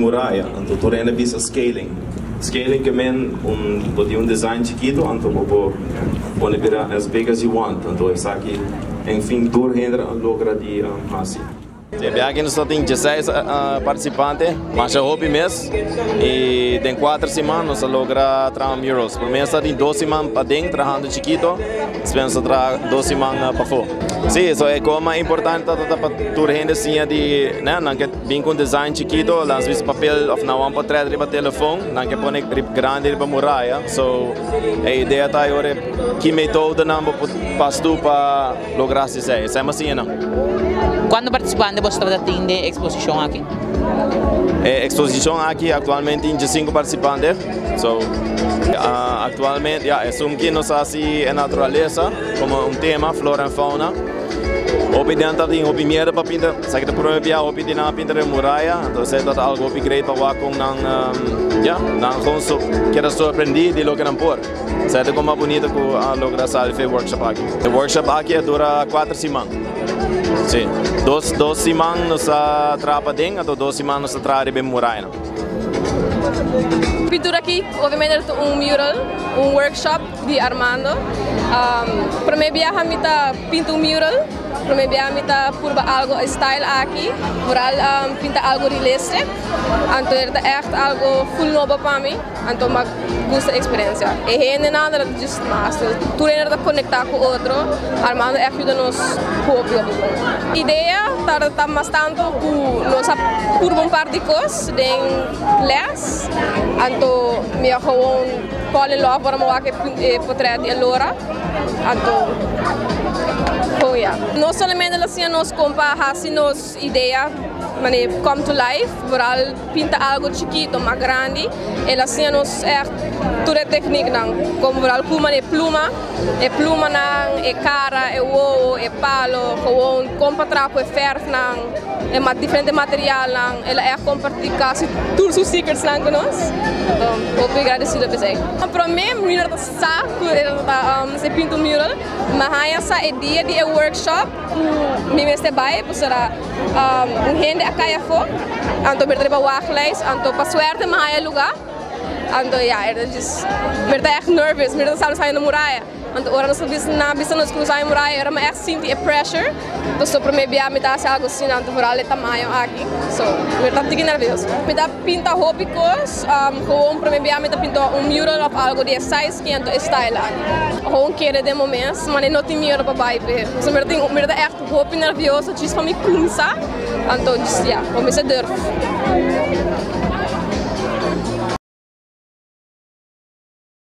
Muraya, anto tur hende bisa scaling. Scaling ke men un bo tin un design chikito anto bo por pone bira as big as you want, anto esaki en fin tur hende a logra di hasi. E biaha nos ta tin 16 participante, masha hopi mes, y den 4 siman nos a logra traha murals. Prome nos ta tin 2 siman paden trahando chikito, despues nos a traha 2 siman pafo. Si, so e cosa mas importante ta pa tur hende siña di, nan ke bin cu un design chikito, laat ons papel of nou un portret riba telefon, nan ke pone grandi riba muraya. So, e idea ta ora ki metodo nan bo pas tu pa logra esey. Esey mas asina, no? Cuanto participante bo ta tin den e exposicion aki? E exposicion aki actualmente tin 5 participante. So, actualmente, ja, e un cu nos a haci e naturalesa como un tema, flora y fauna. Hopi den tin hopi miedo pa pinta, sa cu prome bia hopi di nan pinta muraya, anto esey ta algo hopi great pa wak con nan, ja, nan gewoon so, keda sorprendi di loke nan por. Esey ta como bunita cu a logra sali e workshop aki. E workshop aki a dura 4 siman. Si, 2 siman nos a traha paden, anto 2 siman nos a traha riba muraya. Pintura aki, obviamente, ta un mural, un workshop di Armando. Prome biaha mi ta pinta un mural, prome biaha mi ta purba algo style aki, vooral pinta algo realistic. Anto ta echt algo full nobo pa mi, anto m'a gusta e experiencia. E hendenan ta just master, tur hende ta conecta cu otro, Armando echt yuda nos hopi hopi bon. Idea ta mas tanto cu nos a purba un par di cos den les, anto mi a gewoon fall in love ora mi wak e portret di Elora, anto oh ja. No solamente el a siña nos con pa haci nos idea mane come to life, vooral pinta algo chikito mas grandi, el a siña nos echt tur e technieknan, como vooral cu mane pluma, e plumanan, e cara, e wowo, e palo, gewoon con pa traha cu e verfnan, e diferente materialnan, el a echt comparti casi tur su secretsnan cu nos. Anto, hopi agradecido p'esey. Prome mi no sa cu ta se pinta un mural, ma haya sa e dia di e workshop cu mi mester bay, pasobra un hende a cay afo, anto mi riba wachtlijst, anto pa suerte mi haya lugar. Anto ja, era just, mi ta echt nervous, mi ta sabi sa na muraya. Anto ora nos bisa na bisa nos cruza e muraya, era mi echt sinti e pressure. Anto so prome bia mi ta haci algo asina, anto vooral e tamaño aki. So, mi ta tiki nervioso. Mi ta pinta hopi cos, gewoon prome bia mi ta pinta un mural of algo di e size ki anto e style aki. Gewoon kere den momento, ma no tin miedo pa bay pe. So mi ta echt hopi nervioso, just pa mi cuminsa. Anto just ja, pa mi se durf.